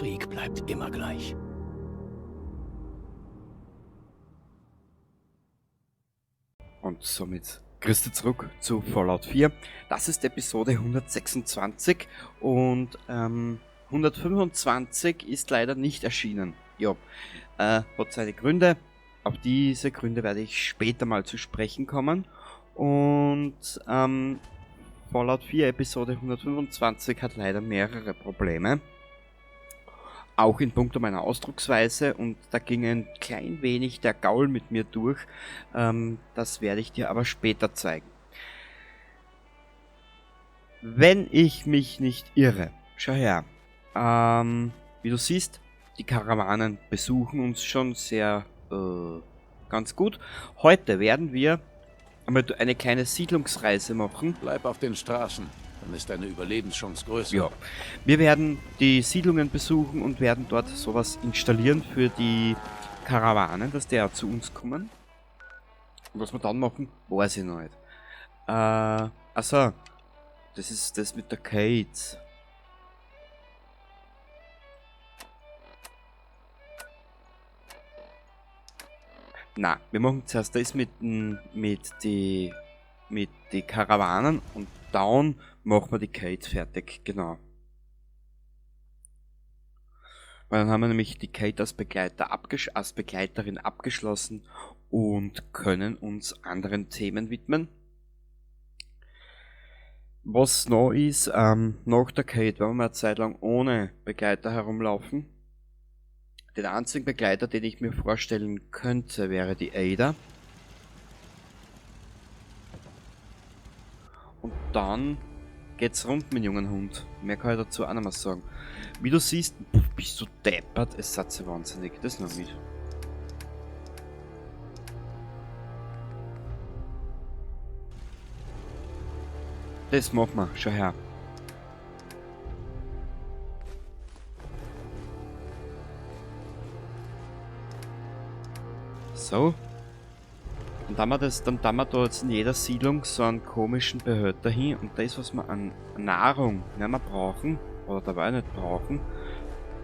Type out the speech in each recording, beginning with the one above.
Krieg bleibt immer gleich. Und somit grüß dich zurück zu Fallout 4. Das ist Episode 126 und 125 ist leider nicht erschienen. Ja, hat seine Gründe. Auf diese Gründe werde ich später mal zu sprechen kommen. Und Fallout 4 Episode 125 hat leider mehrere Probleme. Auch in puncto meiner Ausdrucksweise, und da ging ein klein wenig der Gaul mit mir durch. Das werde ich dir aber später zeigen. Wenn ich mich nicht irre, schau her. Wie du siehst, die Karawanen besuchen uns schon sehr ganz gut. Heute werden wir einmal eine kleine Siedlungsreise machen. Bleib auf den Straßen, dann ist deine Überlebenschance größer. Ja, wir werden die Siedlungen besuchen und werden dort sowas installieren für die Karawanen, dass die auch zu uns kommen. Und was wir dann machen, weiß ich noch nicht. Achso, das ist das mit der Kate. Na, wir machen zuerst das mit die Karawanen und dann machen wir die Kate fertig, genau. Weil dann haben wir nämlich die Kate als Begleiterin abgeschlossen und können uns anderen Themen widmen. Was noch ist, nach der Kate werden wir eine Zeit lang ohne Begleiter herumlaufen. Den einzigen Begleiter, den ich mir vorstellen könnte, wäre die Ada. Und dann geht's rund mit dem jungen Hund. Mehr kann ich dazu auch nicht mehr sagen. Wie du siehst, bist du deppert, es hat sie wahnsinnig. Das noch mit. Das machen wir, schau her. So. Und dann haben wir das, dann haben wir da jetzt in jeder Siedlung so einen komischen Behälter hin und das, was wir an Nahrung nicht mehr brauchen, oder dabei nicht brauchen,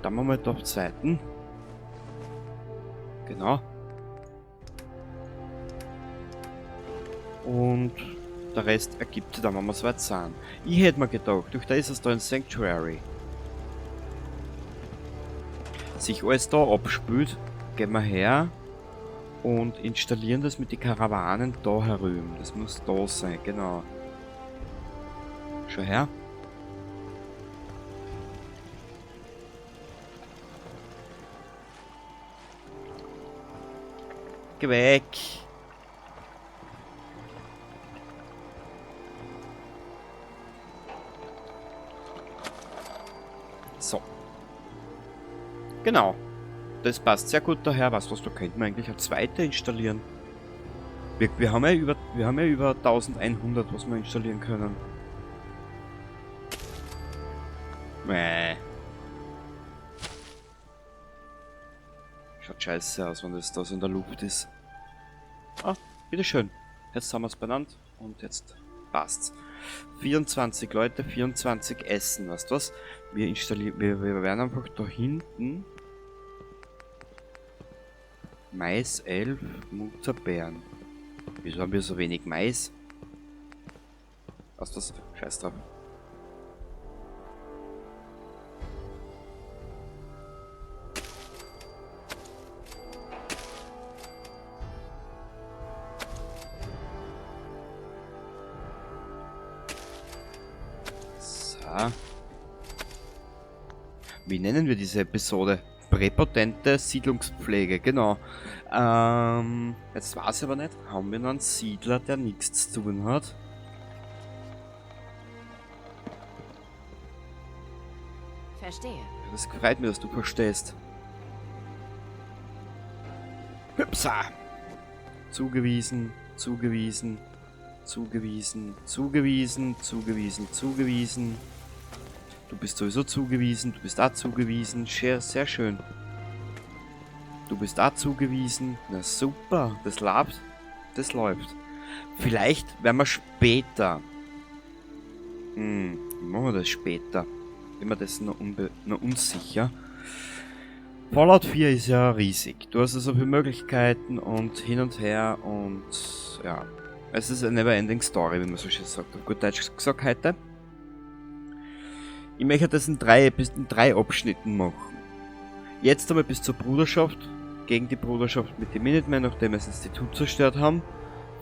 da haben wir mal da auf Seiten. Genau. Und der Rest ergibt sich dann, wenn wir so weit sind. Ich hätte mir gedacht, durch das ist da ein Sanctuary sich alles da abspült, gehen wir her und installieren das mit den Karawanen da herüben. Das muss da sein, genau. Schau her. Geh weg. So. Genau. Das passt sehr gut daher. Weißt du was, da könnten wir eigentlich eine zweite installieren. Wir haben ja über 1100, was wir installieren können. Mäh. Schaut scheiße aus, wenn das da so in der Luft ist. Ah, bitteschön. Jetzt haben wir's benannt und jetzt passt's. 24 Leute, 24 Essen, weißt du was? Wir werden einfach da hinten Mais 11, Mutterbeeren. Wieso haben wir so wenig Mais? Was ist das? Scheiß drauf. So. Wie nennen wir diese Episode? Präpotente Siedlungspflege, genau. Jetzt weiß ich aber nicht, haben wir noch einen Siedler, der nichts zu tun hat? Verstehe. Ja, das freut mich, dass du verstehst. Hüpsa! Zugewiesen, zugewiesen, zugewiesen, zugewiesen, zugewiesen, zugewiesen. Du bist sowieso zugewiesen, du bist da zugewiesen. Sehr, sehr schön. Du bist da zugewiesen. Na super, das läuft. Das läuft. Vielleicht werden wir später. Wie machen wir das später? Bin mir das noch unsicher. Fallout 4 ist ja riesig. Du hast ja so viele Möglichkeiten und hin und her und ja. Es ist eine never-ending Story, wie man so schön sagt. Auf gut Deutsch gesagt heute. Ich möchte das in drei Abschnitten machen. Jetzt einmal bis zur Bruderschaft, gegen die Bruderschaft mit den Minutemen, nachdem wir das Institut zerstört haben.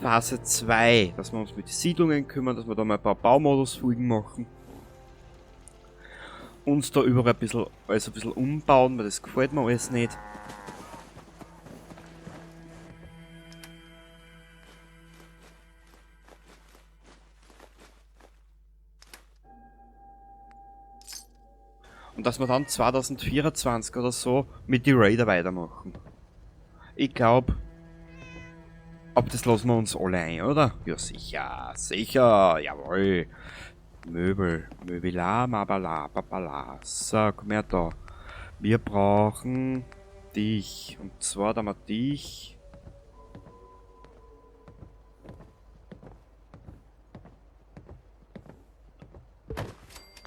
Phase 2, dass wir uns mit den Siedlungen kümmern, dass wir da mal ein paar Baumodus-Folgen machen. Uns da überall ein bisschen, alles ein bisschen umbauen, weil das gefällt mir alles nicht. Und dass wir dann 2024 oder so mit die Raider weitermachen. Ich glaub, ab das lassen wir uns alle ein, oder? Ja, sicher, sicher, jawohl. Möbel, Möbela, Mabala, Babala. So, komm her da. Wir brauchen dich. Und zwar da mal dich.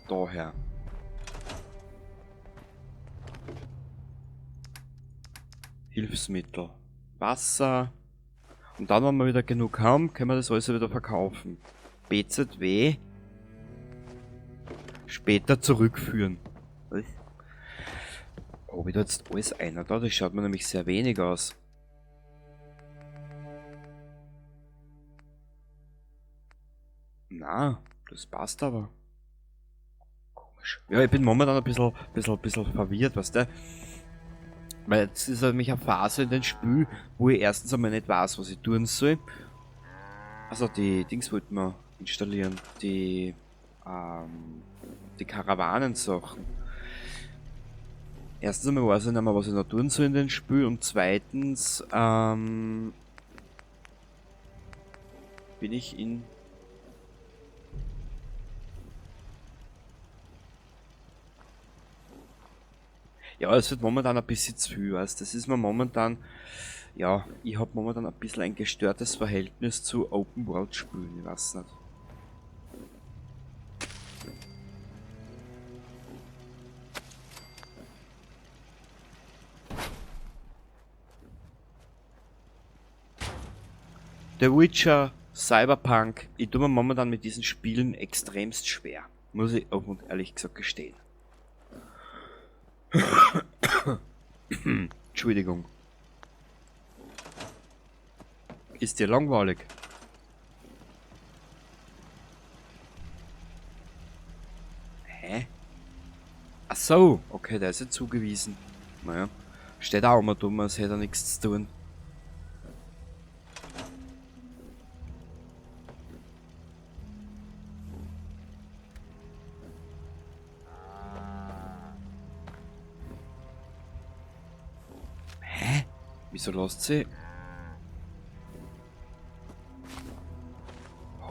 Daher. Hilfsmittel. Wasser. Und dann, wenn wir wieder genug haben, können wir das alles wieder verkaufen. BZW. Später zurückführen. Was? Ob ich da jetzt alles einer da? Das schaut mir nämlich sehr wenig aus. Na, das passt aber. Komisch. Ja, ich bin momentan ein bisschen verwirrt, weißt du? Weil jetzt ist nämlich eine Phase in dem Spiel, wo ich erstens einmal nicht weiß, was ich tun soll. Also die Dings wollten wir installieren, die Karawanensachen. Erstens einmal weiß ich nicht mehr, was ich noch tun soll in dem Spiel, und zweitens bin ich in... Ja, es wird momentan ein bisschen zu viel, weißt du. Das ist mir momentan, ja, ich hab momentan ein bisschen ein gestörtes Verhältnis zu Open-World-Spielen, ich weiß nicht. The Witcher, Cyberpunk, ich tue mir momentan mit diesen Spielen extremst schwer. Muss ich offen und ehrlich gesagt gestehen. Entschuldigung. Ist dir langweilig? Hä? Ach so, okay, der ist ja zugewiesen. Naja, steht auch immer dumm, als hätte er nichts zu tun. Hä? Wieso lässt sie?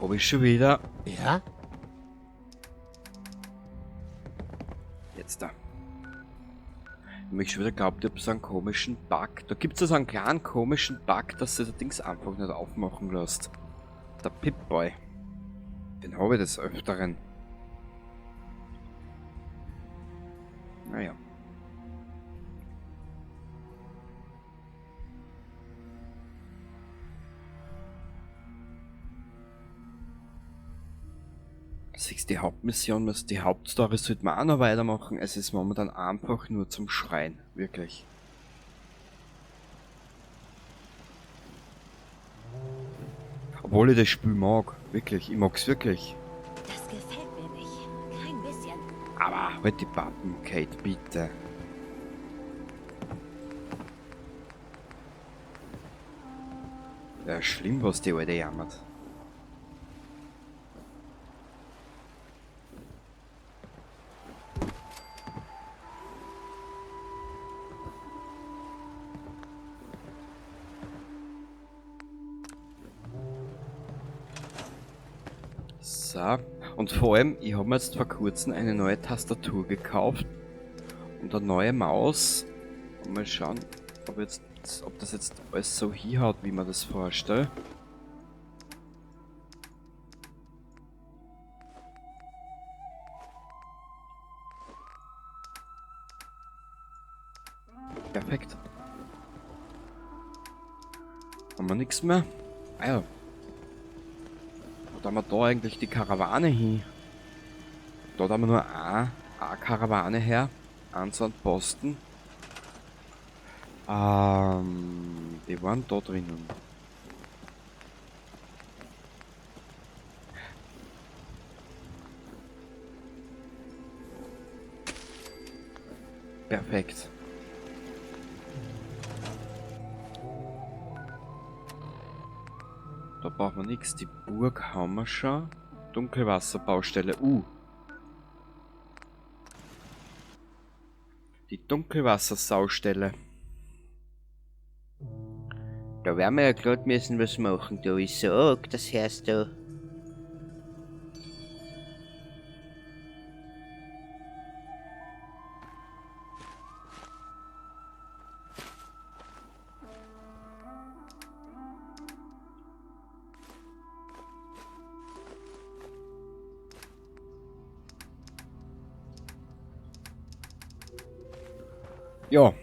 Hab ich schon wieder? Ja? Jetzt da. Ich hab mich schon wieder geglaubt, ich hab so einen komischen Bug. Da gibt's ja so einen kleinen komischen Bug, dass sie das Dings einfach nicht aufmachen lässt. Der Pip-Boy. Den hab ich des Öfteren. Naja. Siehst, die Hauptmission, was die Hauptstory sollte man auch noch weitermachen. Es ist momentan einfach nur zum Schreien, wirklich. Obwohl ich das Spiel mag, wirklich, ich mag's wirklich. Das gefällt mir nicht, kein bisschen. Aber halt die Pappen, Kate, bitte. Ja, schlimm, was die Alte jammert. So. Und vor allem, ich hab mir jetzt vor kurzem eine neue Tastatur gekauft und eine neue Maus. Und mal schauen, ob das jetzt alles so hinhaut, wie man das vorstellt. Perfekt. Haben wir nichts mehr? Ah ja. Wo haben wir da eigentlich die Karawane hin? Dort haben wir nur eine Karawane her. Einen so einen Posten. Die waren da drinnen. Perfekt. Da brauchen wir nichts. Die Burg haben wir schon. Dunkelwasserbaustelle. Die Dunkelwassersaustelle. Da werden wir ja grad müssen was machen, du. Ich sag, das hörst du. Ja,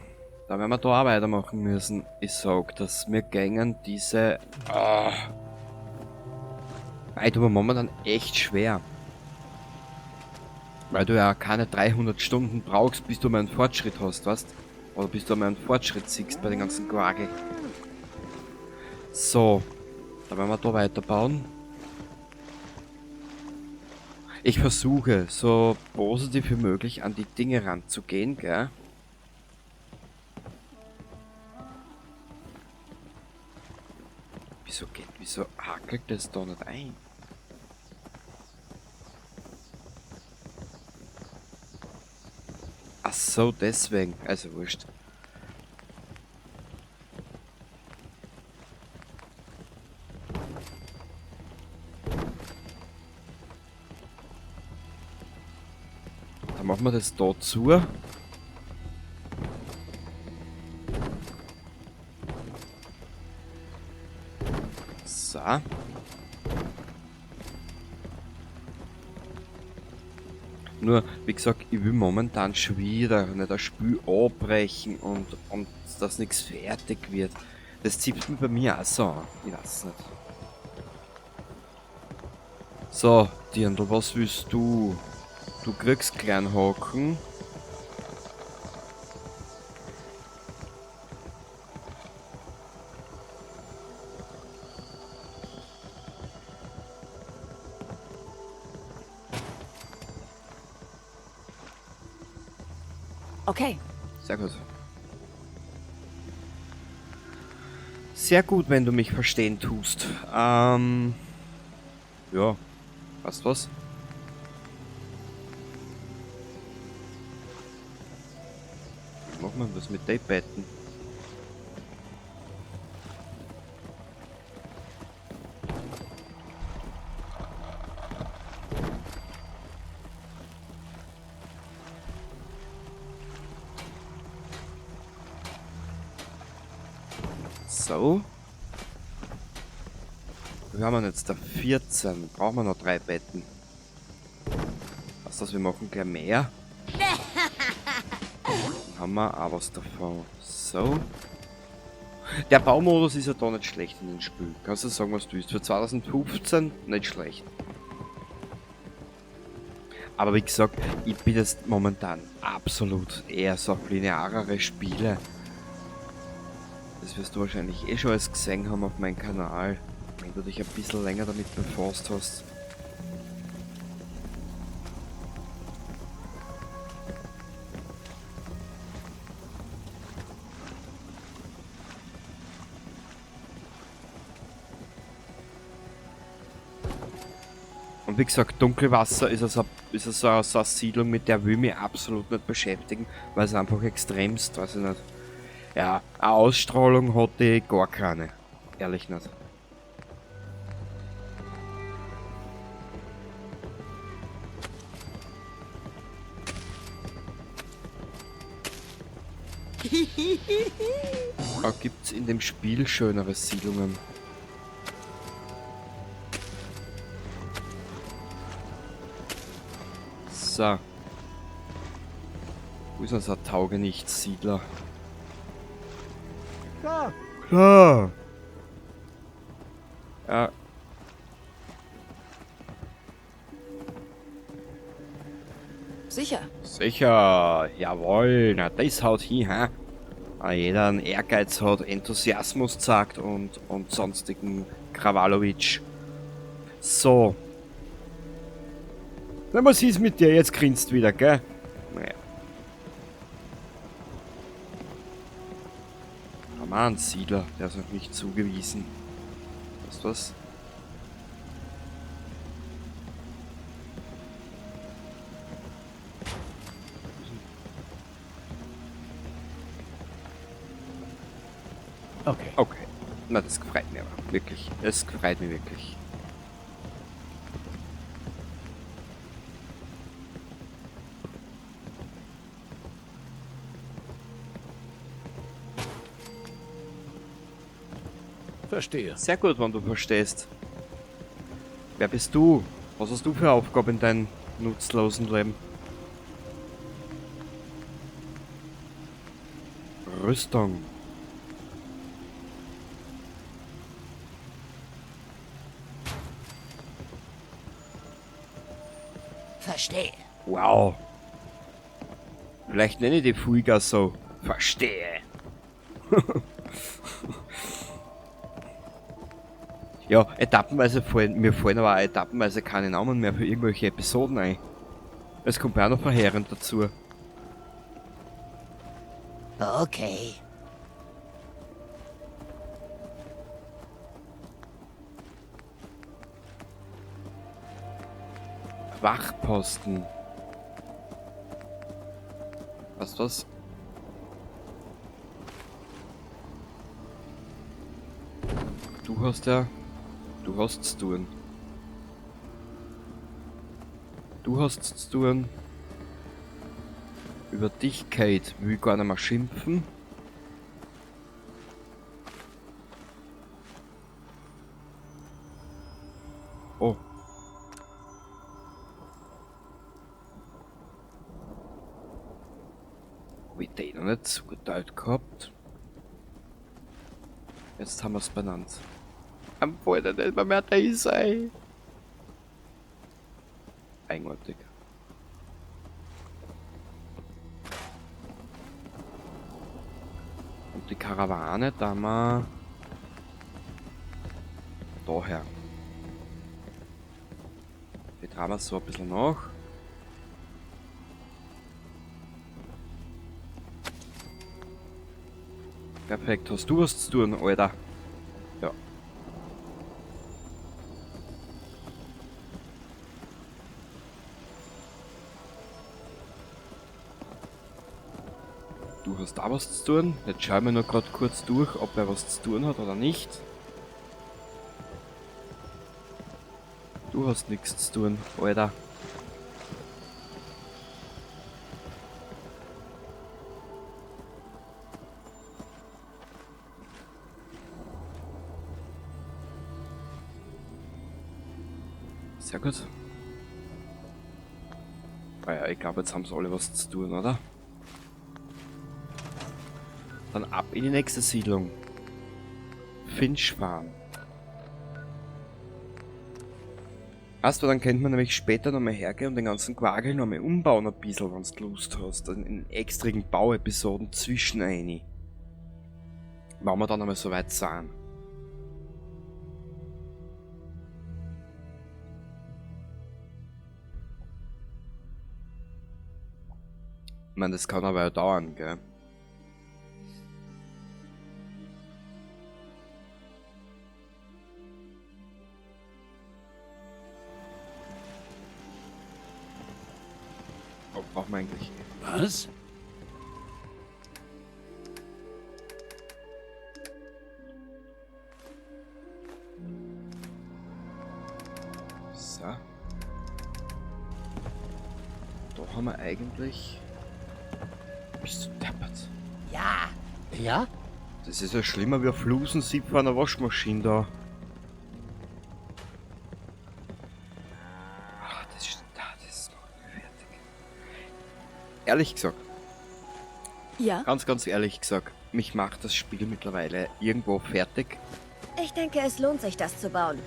da werden wir da auch weitermachen müssen. Ich sag, dass wir gängen diese... Weil du momentan echt schwer. Weil du ja keine 300 Stunden brauchst, bis du mal einen Fortschritt hast, weißt? Oder bis du mal einen Fortschritt siehst bei den ganzen Quagel. So, da werden wir da weiterbauen. Ich versuche, so positiv wie möglich an die Dinge ranzugehen, gell? Wieso hakelt das da nicht ein? Ach so, deswegen. Also wurscht. Dann machen wir das da zu. So. Nur, wie gesagt, ich will momentan schon wieder nicht das Spiel abbrechen und dass nichts fertig wird. Das zieht mir bei mir auch so an. Ich weiß nicht. So, Dirndl, was willst du? Du kriegst kleinen Haken. Okay. Sehr gut. Sehr gut, wenn du mich verstehen tust. Ja. Weißt du was? Wie macht man das mit den Betten? So. Wir haben jetzt da 14. Brauchen wir noch 3 Betten. Was das, wir machen gleich mehr. Dann haben wir auch was davon. So. Der Baumodus ist ja da nicht schlecht in dem Spiel. Kannst du sagen, was du willst. Für 2015 nicht schlecht. Aber wie gesagt, ich bin jetzt momentan absolut eher so auf linearere Spiele. Das wirst du wahrscheinlich eh schon alles gesehen haben auf meinem Kanal, wenn du dich ein bisschen länger damit befasst hast. Und wie gesagt, Dunkelwasser ist so eine Siedlung, mit der will ich mich absolut nicht beschäftigen, weil es einfach extremst, weiß ich nicht. Ja, eine Ausstrahlung hat die gar keine. Ehrlich nicht. Da gibt's in dem Spiel schönere Siedlungen. So. Wo ist unser Taugenichts-Siedler? Klar. Klar. Ja. Sicher. Sicher. Jawohl. Na, das haut hin, hä? Ah, jeder einen Ehrgeiz hat, Enthusiasmus zeigt und sonstigen Krawalowitsch. So. Na, was ist mit dir? Jetzt grinst wieder, gell? Naja. Haben wir einen Siedler, der ist noch nicht zugewiesen. Weißt du was? Okay. Okay. Na, das gefreut mich aber. Wirklich. Das gefreut mich wirklich. Verstehe. Sehr gut, wenn du verstehst. Wer bist du? Was hast du für Aufgaben in deinem nutzlosen Leben? Rüstung. Verstehe. Wow. Vielleicht nenne ich die Fuiga so. Verstehe. Ja, etappenweise fallen, mir fallen aber auch etappenweise keine Namen mehr für irgendwelche Episoden ein. Es kommt auch noch verheerend dazu. Okay. Wachposten. Was das? Du hast ja... Du hast zu tun. Du hast zu tun. Über dich, Kate, will ich gar nicht mehr schimpfen. Oh. Hab ich den noch nicht zugeteilt gehabt? Jetzt haben wir's benannt. Am wollte nicht mehr da sein. Eigenartig. Und die Karawane, da mal daher. Die trauen wir so ein bisschen nach. Perfekt, hast du was zu tun, Alter? Ja. Du hast da was zu tun. Jetzt schauen wir nur grad kurz durch, ob er was zu tun hat oder nicht. Du hast nichts zu tun, Alter. Sehr gut. Ah ja, ich glaube, jetzt haben sie alle was zu tun, oder? Dann ab in die nächste Siedlung. Finch Farm. Weißt du, dann könnte man nämlich später nochmal hergehen und den ganzen Quagel nochmal umbauen ein bisschen, wenn du Lust hast. Dann in extrigen Bauepisoden zwischen eine. Wenn wir dann einmal so weit sind. Ich meine, das kann aber ja dauern, gell? Oh, braucht man eigentlich. Was? So. Da haben wir eigentlich. Bist du deppert? Ja. Ja? Das ist ja schlimmer wie ein Flusensieb vor einer Waschmaschine da. Ach, das ist, das ist noch nicht fertig. Ehrlich gesagt, Ja? Ganz, ganz ehrlich gesagt, mich macht das Spiel mittlerweile irgendwo fertig. Ich denke, es lohnt sich, das zu bauen.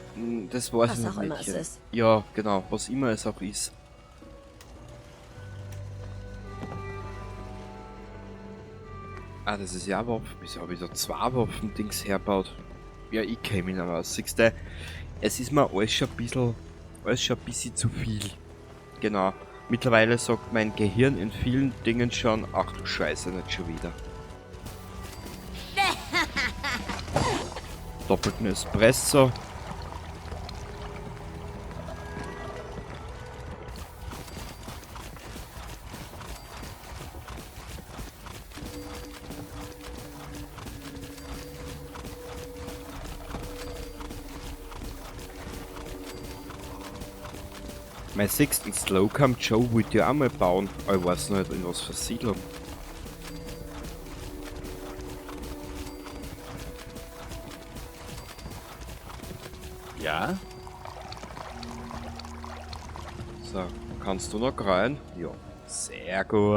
Das weiß Was ich noch auch immer nicht. es ist. Ja, genau, was immer es auch ist. Ah, das ist ja Waffen. Wieso habe ich da zwei Waffen-Dings herbaut? Ja, ich kenne mich nicht mehr aus. Siehst du, es ist mir alles schon ein bisschen, alles schon ein bisschen zu viel. Genau. Mittlerweile sagt mein Gehirn in vielen Dingen schon, ach du Scheiße, nicht schon wieder. Doppelten Espresso. Mein sechsten Slocum Joe wollte ja auch mal bauen, aber ich weiß noch nicht in was für Siedlung. Ja? So, kannst du noch rein? Ja. Sehr gut.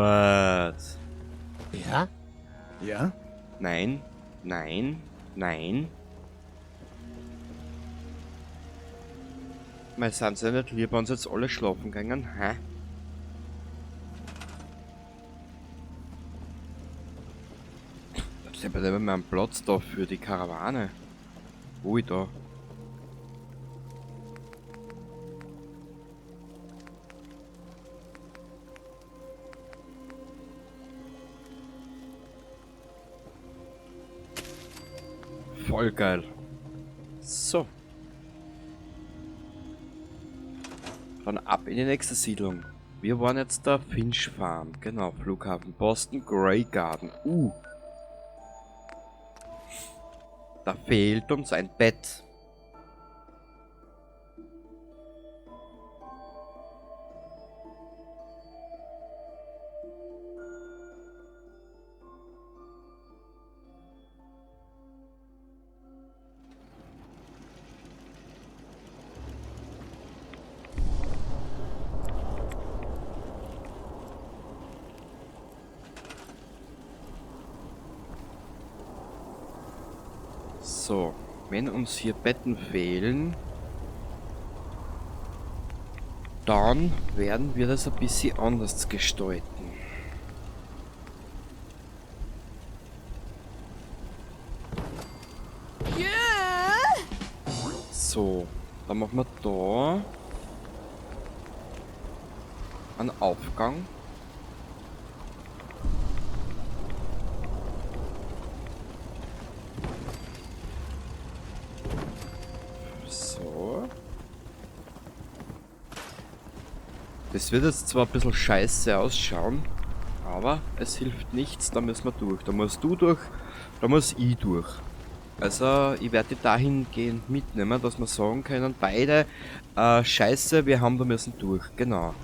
Ja? Ja? Nein, nein, nein. Mei, sind sie nicht lieb, wenn sie jetzt alle schlafen gingen, hä? Ich habe nicht mehr einen Platz da für die Karawane. Wo ich da? Voll geil. So. Dann ab in die nächste Siedlung. Wir waren jetzt da Finch Farm. Genau, Flughafen Boston, Grey Garden. Da fehlt uns ein Bett. So, wenn uns hier Betten fehlen, dann werden wir das ein bisschen anders gestalten. So, dann machen wir da einen Aufgang. So. Das wird jetzt zwar ein bisschen scheiße ausschauen, aber es hilft nichts, da müssen wir durch. Da musst du durch, da muss ich durch. Also, ich werde die dahingehend mitnehmen, dass wir sagen können, beide, scheiße, wir haben da müssen durch. Genau.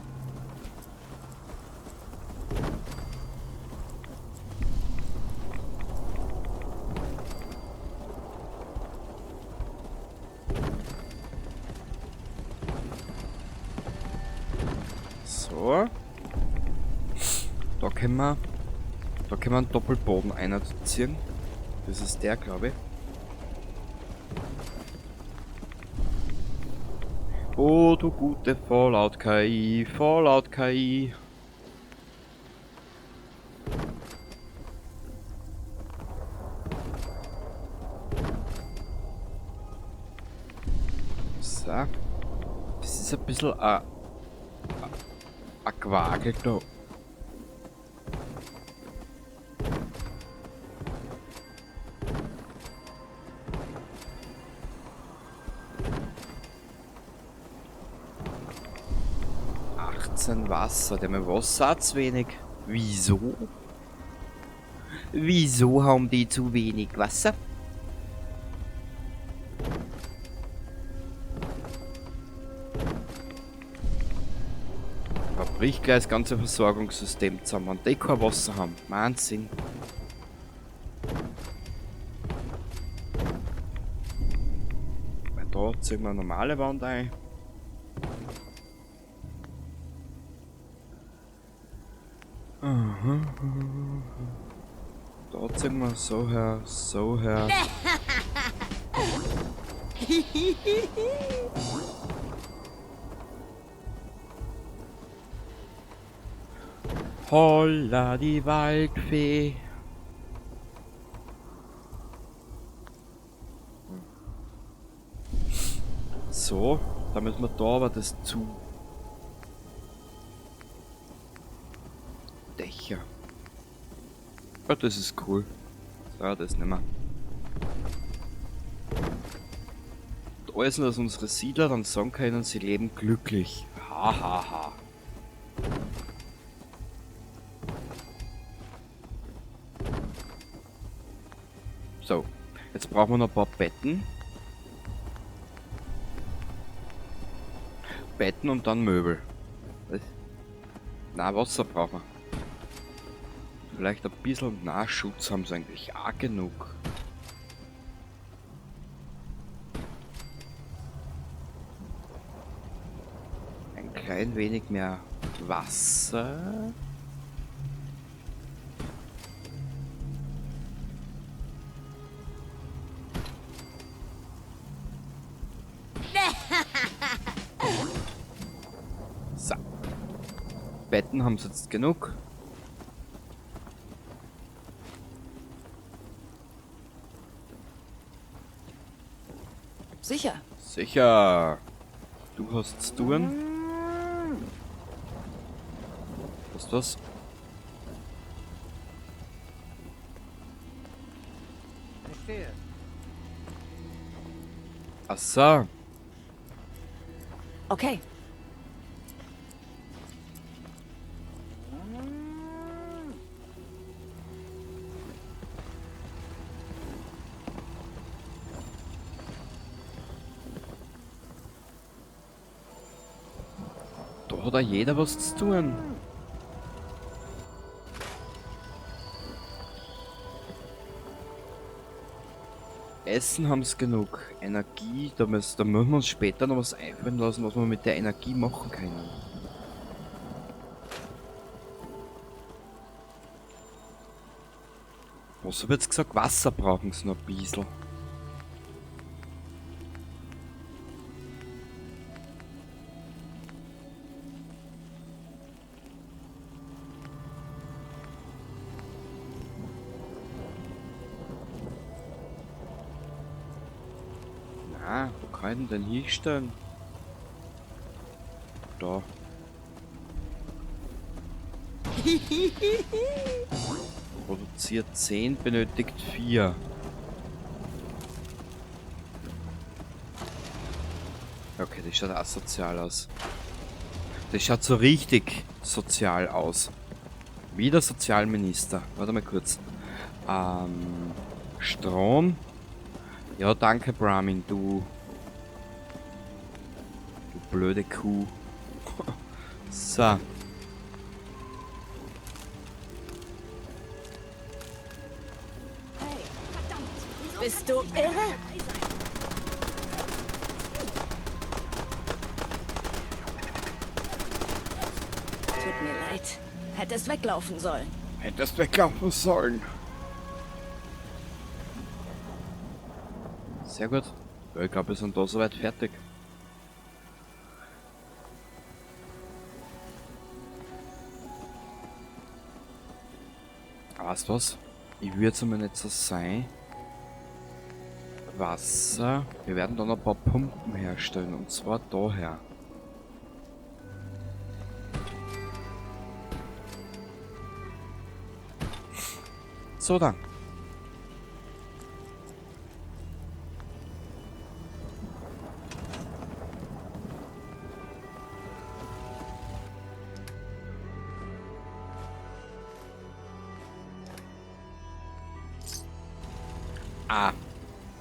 So. Da können wir einen Doppelboden einziehen. Das ist der, glaube ich. Oh, du gute Fallout KI, Fallout KI. So. Das ist ein bisschen ein Quakel da. 18 Wasser, der mit Wasser hat zu wenig. Wieso? Wieso haben die zu wenig Wasser? Da bricht gleich das ganze Versorgungssystem zusammen, wenn die kein Wasser haben. Wahnsinn. Weil da ziehen wir eine normale Wand ein. Aha. Da ziehen wir so her, so her. Holla die Waldfee. So, da müssen wir da aber das zu. Dächer. Oh, das ist cool. So, das nehmen wir. Und alles, dass unsere Siedler dann sagen können, sie leben glücklich. Ha, ha, ha. So, jetzt brauchen wir noch ein paar Betten. Betten und dann Möbel. Was? Na, Wasser brauchen wir. Vielleicht ein bisschen Nachschutz haben sie eigentlich auch genug. Ein klein wenig mehr Wasser. So. Betten haben sie jetzt genug. Sicher. Sicher. Du hast zu tun. Was ist das? Verstehe. Ach so. Okay. Da hat auch jeder was zu tun. Essen haben's genug. Energie, da müssen wir uns später noch was einfallen lassen, was wir mit der Energie machen können. Was hab ich jetzt gesagt? Wasser brauchen sie noch ein bisschen. Na, wo kann ich denn hinstellen? Da. Produziert 10, benötigt 4. Okay, das schaut asozial aus. Das schaut so richtig sozial aus. Wieder Sozialminister. Warte mal kurz. Strom. Ja, danke, Brahmin, du blöde Kuh. So. Bist du irre? Tut mir leid. Hättest weglaufen sollen. Hättest weglaufen sollen. Sehr gut. Ja, ich glaub, wir sind da soweit fertig. Aber weißt du was? Ich würde jetzt einmal nicht so sein. Wasser. Wir werden dann ein paar Pumpen herstellen. Und zwar daher. So dann. Ah,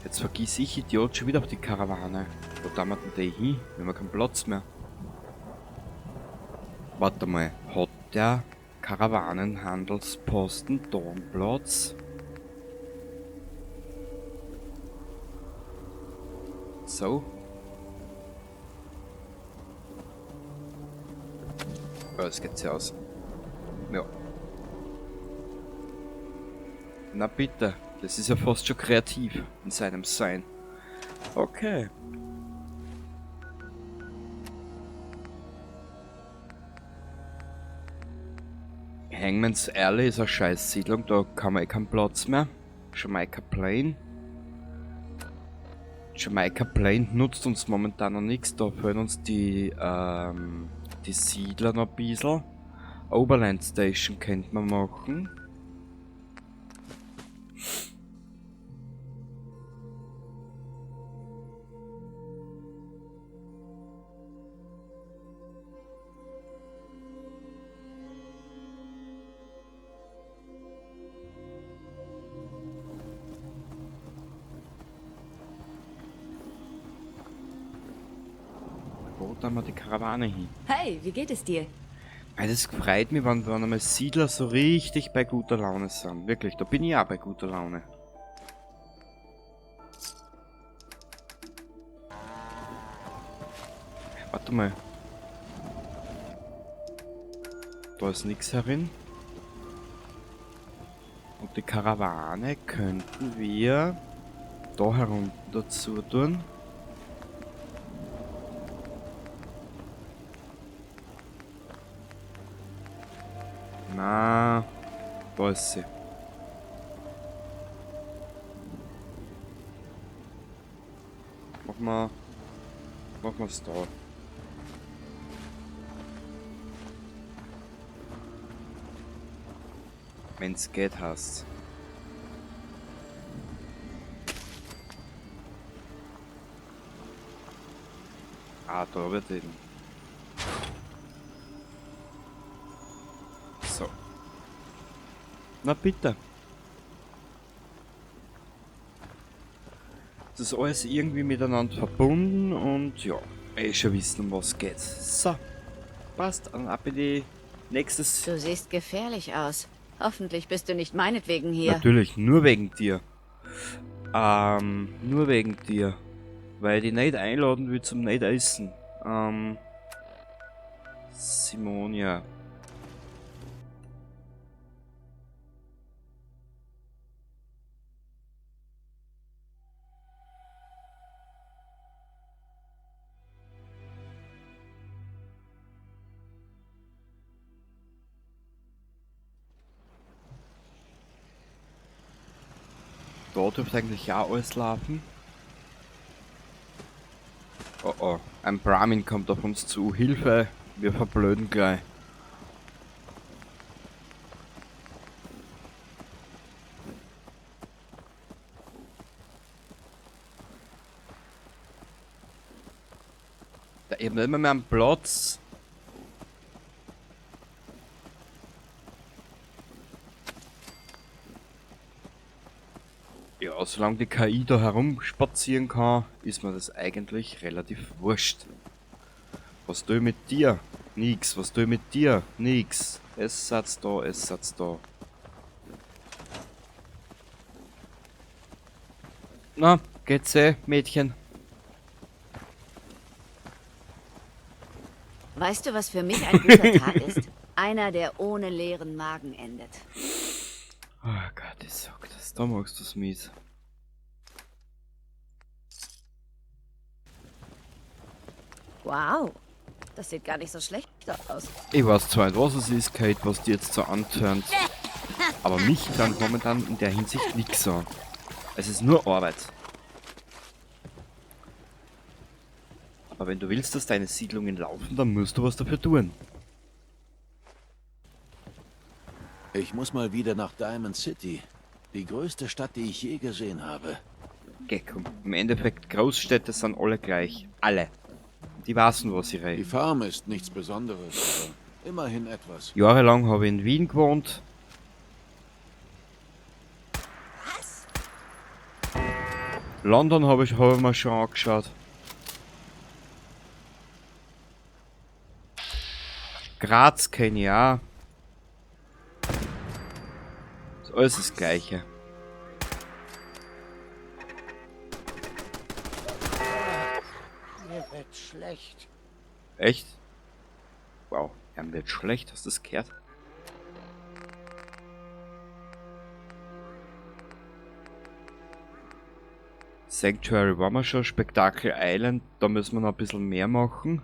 jetzt vergiss ich Idiot schon wieder auf die Karawane. Wo da wir denn die hin? Wir haben keinen Platz mehr. Warte mal, hat der Karawanenhandelsposten da einen Platz? So. Ja, das geht sich aus. Ja. Na bitte, das ist ja fast schon kreativ in seinem Sein. Okay. Hangman's Alley ist eine Scheißsiedlung, da kann man eh keinen Platz mehr. Jamaica Plain. Jamaica Plain nutzt uns momentan noch nichts, da fehlen uns die Siedler noch ein bisschen. Oberland Station könnte man machen. Wo tun wir die Karawane hin? Hey, wie geht es dir? Das freut mich, wenn einmal Siedler so richtig bei guter Laune sind. Wirklich, da bin ich auch bei guter Laune. Warte mal. Da ist nichts herin. Und die Karawane könnten wir da herunter dazu tun. Na, da ist sie. Machen wir's da. Wenn's geht, hast. Ah, da wird eben. So. Na bitte. Das ist alles irgendwie miteinander verbunden und ja, eh schon wissen, um was geht. So, passt. Dann ab in die nächste Du siehst gefährlich aus. Hoffentlich bist du nicht meinetwegen hier. Natürlich, nur wegen dir. Nur wegen dir. Weil ich dich nicht einladen will zum nicht essen. Simonia. Da dürfte eigentlich auch alles laufen. Oh oh, ein Brahmin kommt auf uns zu. Hilfe, wir verblöden gleich. Da eben immer mehr einen Platz. Ja, solange die KI da herumspazieren kann, ist mir das eigentlich relativ wurscht. Was tue ich mit dir? Nix. Was tue ich mit dir? Nix. Es satz da, es satz da. Na, geht's eh, Mädchen? Weißt du, was für mich ein guter Tag ist? Einer, der ohne leeren Magen endet. Oh Gott, ich sag das, da magst du's mies. Wow, das sieht gar nicht so schlecht aus. Ich weiß zwar nicht, was es ist, Kate, was die jetzt so antörnt, aber mich turnt momentan in der Hinsicht nix an. Es ist nur Arbeit. Aber wenn du willst, dass deine Siedlungen laufen, dann musst du was dafür tun. Ich muss mal wieder nach Diamond City. Die größte Stadt, die ich je gesehen habe. Geh, komm. Im Endeffekt, Großstädte sind alle gleich. Alle. Die wissen, was sie reden. Die Farm ist nichts Besonderes, aber immerhin etwas. Jahrelang habe ich in Wien gewohnt. Was? London habe ich mir schon angeschaut. Graz kenne ich auch. Ist alles das Gleiche. Mir wird schlecht. Echt? Wow, mir wird schlecht. Hast du das gehört? Sanctuary waren wir schon, Spektakel Island, da müssen wir noch ein bisschen mehr machen.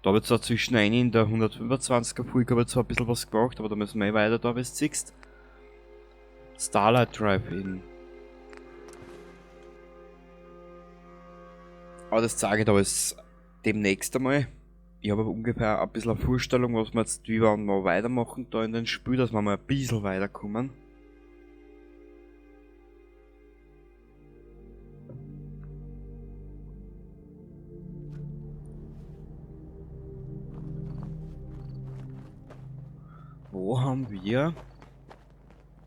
Da habe ich zwar zwischen ein in der 125er Folge habe ich zwar ein bisschen was gemacht, aber da müssen wir eh weiter da, wie du siehst. Starlight Drive-In. Aber das zeige ich da alles demnächst einmal. Ich habe ungefähr ein bisschen eine Vorstellung, was wir jetzt wie wir noch weitermachen da in den Spiel, dass wir mal ein bisschen weiterkommen. Wo haben wir?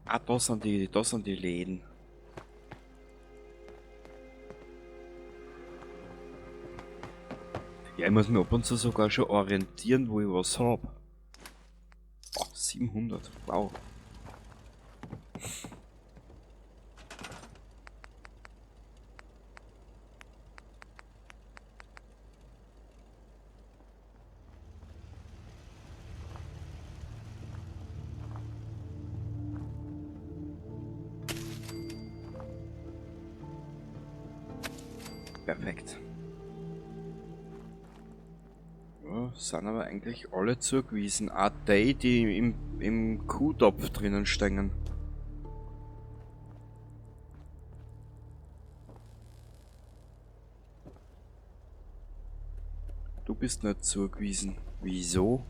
Ah, da sind die Läden. Ja, ich muss mich ab und zu sogar schon orientieren, wo ich was hab. Oh, 700, wow. Perfekt. Ja, sind aber eigentlich alle zugewiesen. Auch die, die im Kuhtopf drinnen stehen. Du bist nicht zugewiesen. Wieso?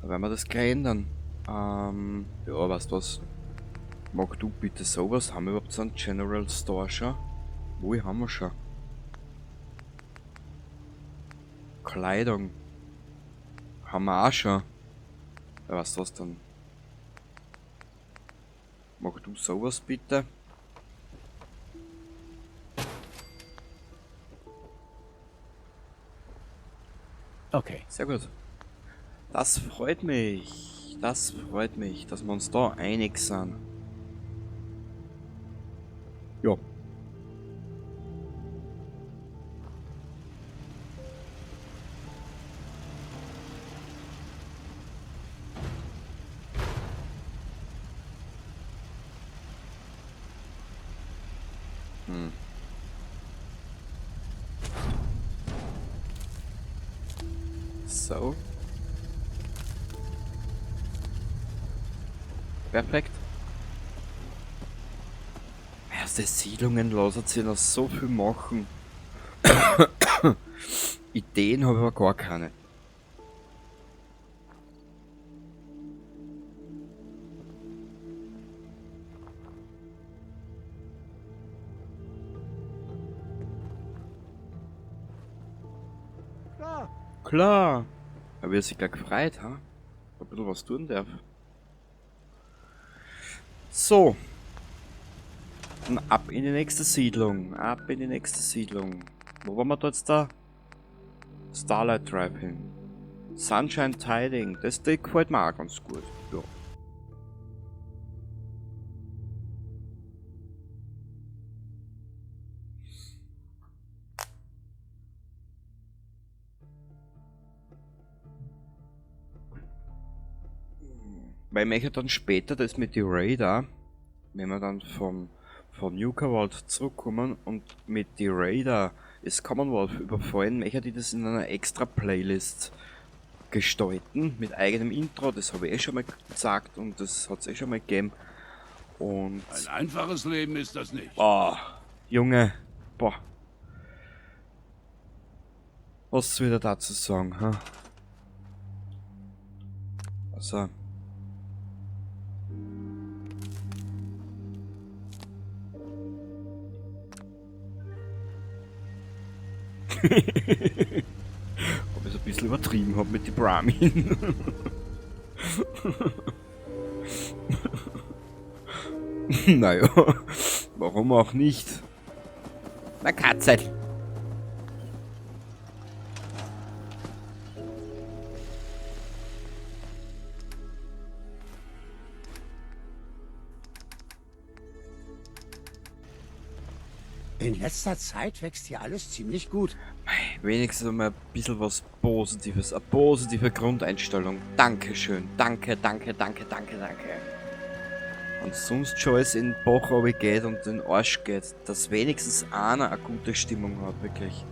Da werden wir das gleich ändern. Ja, weißt du was? Mach du bitte sowas. Haben wir überhaupt so einen General Store schon? Wo haben wir schon? Kleidung. Haben wir auch schon. Ja, was ist das dann? Mach du sowas bitte. Okay. Sehr gut. Das freut mich. Das freut mich, dass wir uns da einig sind. Ja. So. Perfekt. Erste Siedlungen lassen sich noch so viel machen. Ideen habe ich aber gar keine. Klar. Klar. Aber er sich gleich gefreut, ha? Ein bisschen was tun darf. So. Und ab in die nächste Siedlung. Ab in die nächste Siedlung. Wo waren wir da jetzt da? Starlight Drive hin. Sunshine Tiding. Das gefällt mir auch ganz gut. Ja. Weil ich möchte dann später das mit die Raider, wenn wir dann von Nuka-World zurückkommen und mit die Raider das Commonwealth überfallen, möchte ich das in einer extra Playlist gestalten, mit eigenem Intro, das habe ich eh schon mal gesagt und das hat's eh schon mal gegeben. Und ein einfaches Leben ist das nicht. Boah, Junge, boah. Was soll ich da dazu sagen, ha? Also. Ob ich es ein bisschen übertrieben hab mit den Brahmin. Naja, warum auch nicht? Na Katze! In letzter Zeit wächst hier alles ziemlich gut. Mei, wenigstens einmal ein bisschen was Positives, eine positive Grundeinstellung. Dankeschön, danke, danke, danke, danke, danke. Und sonst schon alles in den Bach geht und in den Arsch geht, dass wenigstens einer eine gute Stimmung hat, wirklich.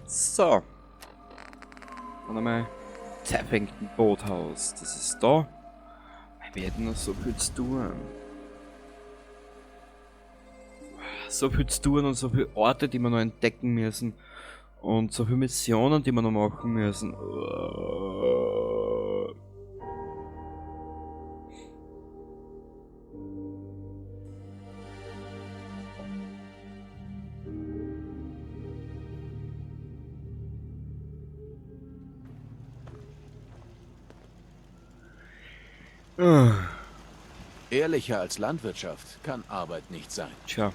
So. Dann einmal Tappington Boathouse. Das ist da. Wir hätten noch so viel zu tun. So viel zu tun und so viele Orte, die wir noch entdecken müssen. Und so viele Missionen, die wir noch machen müssen. Ehrlicher als Landwirtschaft kann Arbeit nicht sein. Tja.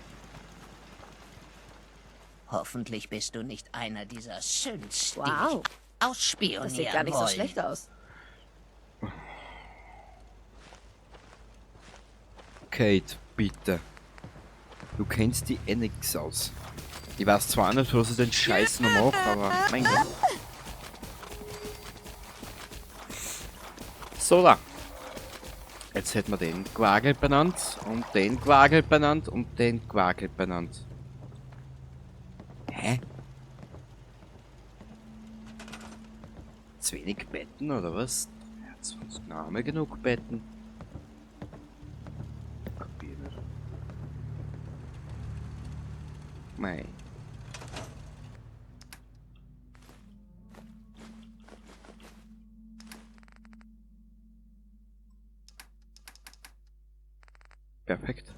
Hoffentlich bist du nicht einer dieser Synths, die Wow. dich ausspionieren Das sieht gar nicht so wollen. schlecht aus. Kate, bitte. Du kennst die eh nix aus. Ich weiß zwar nicht, was ich den Scheiß noch mache, aber mein Gott. So da. Jetzt hätten wir den Quagel benannt und den Quagel benannt und den Quagel benannt. Hä? Zu wenig Betten oder was? Ja, 20 Name genug Betten. Kapier nicht. Mei. Perfekt.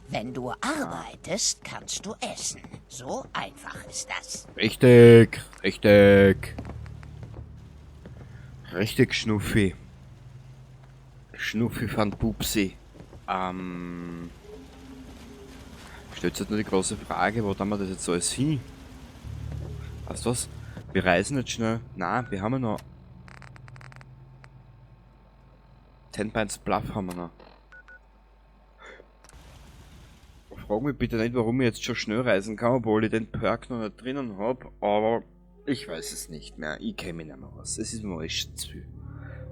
Wenn du arbeitest, kannst du essen. So einfach ist das. Richtig, richtig. Richtig, Schnuffi. Schnuffi van Pupsi. Stellt sich nur die große Frage, wo tun wir das jetzt alles hin? Weißt du was? Wir reisen nicht schnell. Nein, wir haben ja noch... Ten Pines Bluff haben wir noch. Frag mich bitte nicht, warum ich jetzt schon schnell reisen kann, obwohl ich den Perk noch nicht drinnen hab, aber ich weiß es nicht mehr. Ich kenn mich nicht mehr aus. Es ist mir alles schon zu viel.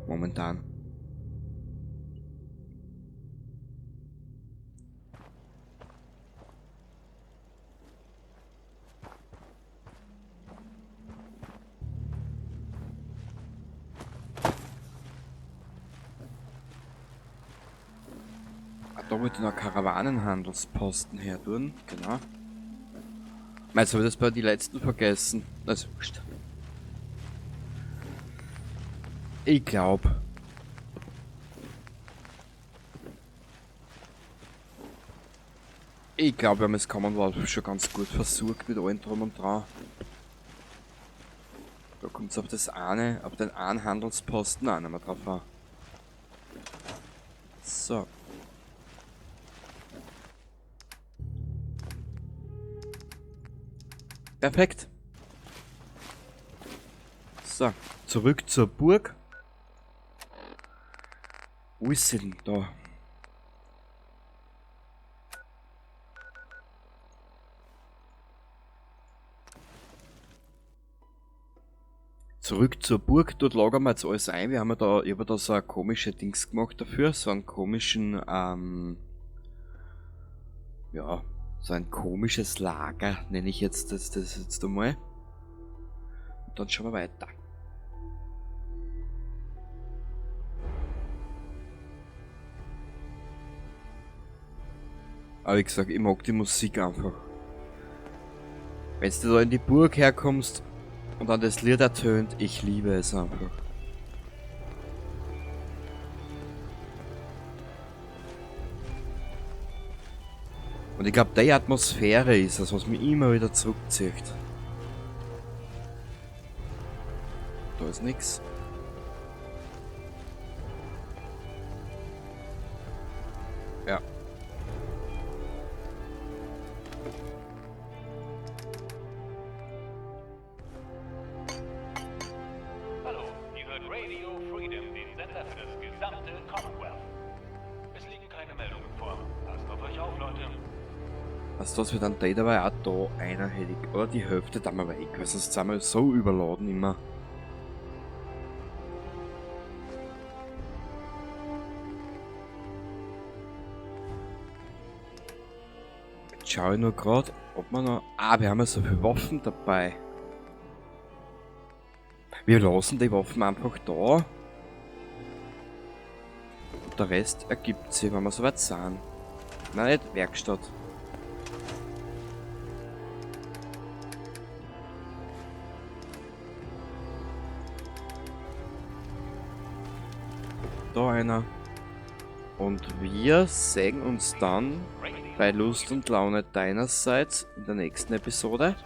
Momentan. Da wollte ich noch Karawanenhandelsposten her tun, genau. Meinst du, hab ich das bei den letzten vergessen? Das ist wurscht. Ich glaub. Ich glaub, wir haben das Commonwealth schon ganz gut versucht mit allem drum und dran. Da kommt's auf das eine, auf den einen Handelsposten auch nicht mehr drauf an. So. Perfekt. So, zurück zur Burg. Wo ist sie denn da? Zurück zur Burg, dort lagern wir jetzt alles ein. Wir haben ja da, ich hab ja da so ein komische Dings gemacht dafür, so einen komischen, ja, so ein komisches Lager, nenne ich jetzt das jetzt einmal. Und dann schauen wir weiter. Aber wie gesagt, ich mag die Musik einfach. Wenn du da in die Burg herkommst und dann das Lied ertönt, ich liebe es einfach. Und ich glaub, die Atmosphäre ist das, was mich immer wieder zurückzieht. Da ist nix. Ja. Hallo, ihr hört Radio Freedom, den Sender für das gesamte Commonwealth. Was das wird dann da dabei auch da einer hätte ich, oder die Hälfte da mal weg, weil sonst sind wir so überladen immer. Jetzt schaue ich nur grad, ob wir noch. Ah, wir haben ja so viele Waffen dabei. Wir lassen die Waffen einfach da. Und der Rest ergibt sich, wenn wir soweit sind. Nein, nicht Werkstatt. Da einer. Und wir sehen uns dann bei Lust und Laune deinerseits in der nächsten Episode,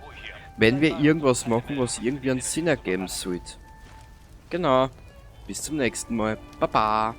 wenn wir irgendwas machen, was irgendwie einen Sinn ergeben sollte. Genau. Bis zum nächsten Mal. Baba.